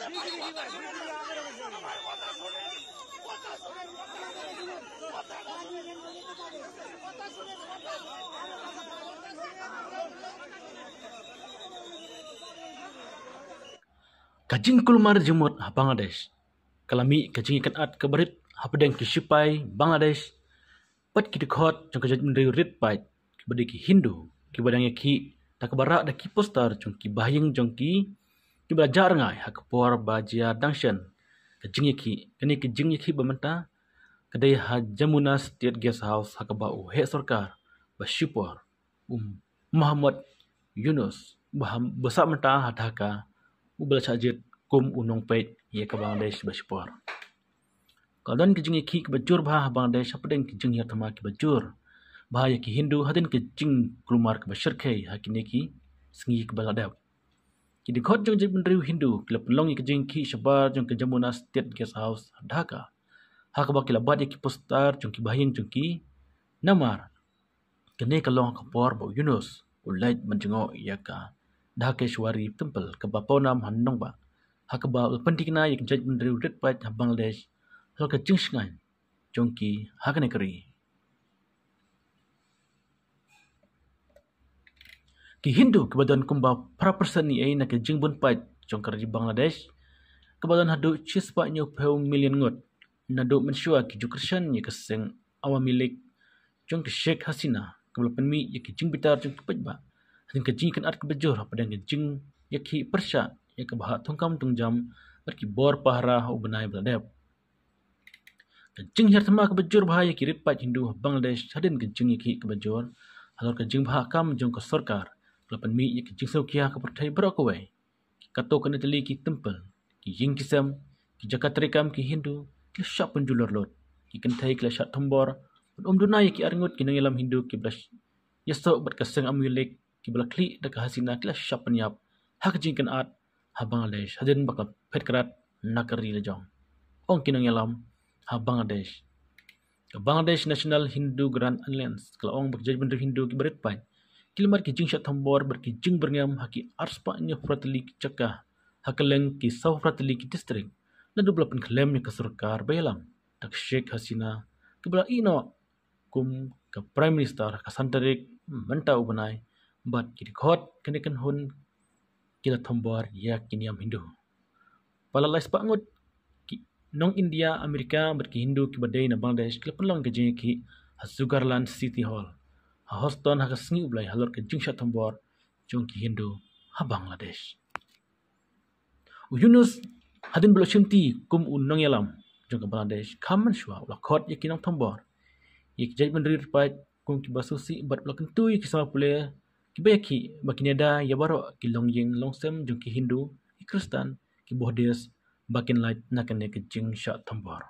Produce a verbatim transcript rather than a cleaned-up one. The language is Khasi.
Ka jingkulmar jingmut ha Bangladesh ka la mih ka jingïakynad kaba rit hapdeng ki shipai Bangladesh bad ki dkhot jong ka jaitbynriew rit paid kiba dei ki Hindu kiba dang ïakhih da kaba rah da ki poster jong ki bahaïing jong ki kiba la jah rngai ha ka por ba jia dang shen ka jingïakhih. Kane ka jingïakhih ba mynta ka dei ha Jamuna State Guest House ha kaba u heh sorkar ba shipor, u Muhammad Yunus, ba sah mynta ha Dhaka, uba la shah jied kum u nongpeit ïa ka Bangladesh ba shipor. Ka don ka jingïakhih kaba jur bha ha Bangladesh hapdeng ka jinghiar thma kaba jur bha ïa ki Hindu hadien ka jingkulmar kaba shyrkhei ha kine ki sngi kiba la dep. Ki dkhot jong jaitbynriew Hindu ki la pynlong ïa ka jingïakhih shabar jong ka Jamuna State Guest House ha Dhaka, ha kaba ki la bat ïa ki poster jong ki bahaïing jong ki. Namar kane ka long ka por ba u Yunus u leit ban jngoh ïa ka Dhakeshwari Temple kaba pawnam ha Nongbah, ha kaba u pynthikna ïa ka jaitbynriew rit paid ha Bangladesh halor ka jingshngaiñ jong ki ha kane ka ri. Ki Hindu kiba don kumba phra percent na ka jingbun paid jong ka ri Bangladesh, kaba don haduh shispah hynñiewphew million ngut, naduh mynshuwa ki ju kyrshan ïa ka seng Awami League jong ka Sheikh Hasina kaba la pynmih ïa ki jingbitar jong ki paidbah hadien ka jingïakynad kaba jur hapdeng ka jingïakhih pyrshah ïa ka bhah thungkam thungjam bad ki bor pahara ha u bnai ba la dep. Ka jinghiar thma kaba jur bha ïa ki rit paid Hindu ha Bangladesh hadien ka jingïakhih kaba jur halor ka jingbhah kam jong ka sorkar ka la pynmih ïa ka jingsngewkhia ha ka pyrthei baroh kawei. Ki katto katne tylli ki temple, ki ïing ki sem, ki jaka treikam ki Hindu ki la shah pynjulor lut, ki kynthei ki la shah thombor, bad ym duna ïa ki arngut ki nongïalam Hindu kiba la ïasoh bad ka seng Awami League kiba la khlieh da ka Hasina ki la shah pynïap ha ka jingïakynad ha Bangladesh hadien ba ka la phet krad na ka ri la jong, ong ki nongïalam ha Bangladesh. Ka Bangladesh National Hindu Grand Alliance ka la ong ba ki jaitbynriew Hindu kiba rit paid ki la mad ki jingshah thombor bad ki jingbyrngem ha ki arspah hynñiewphew tylli ki jaka ha kylleng ki sawphew tylli ki district, naduh ba la pynkhlem ïa ka sorkar ba ïalam da ka Sheikh Hasina kaba la ïehnoh kum ka Prime Minister ha ka san tarik mynta u bnai, bad ki dkhot kane ka kynhun ki la thombor ïa ki niam Hindu. Palat laispah ngut ki nong India, Amerika bad ki Hindu kiba dei na Bangladesh ki la pynlong ka jingïakhih ha Sugarland City Hall ha Houston ha ka sngi U Blei halor ka jingshah thombor jong ki Hindu ha Bangladesh. U Yunus, hadien ba la shimti kum u nongïalam jong ka Bangladesh, kham mynshuwa u la khot ïa ki nongthombor, ïa ki jaitbynriew rit paid kum kiba sngewsih bad u la kyntu ïa ki samla pule kiba ïakhih ba kin ïada ïa baroh ki longïing longsem jong ki Hindu, ki Khristan, ki Buddhist ba kin lait na kane ka jingshah thombor.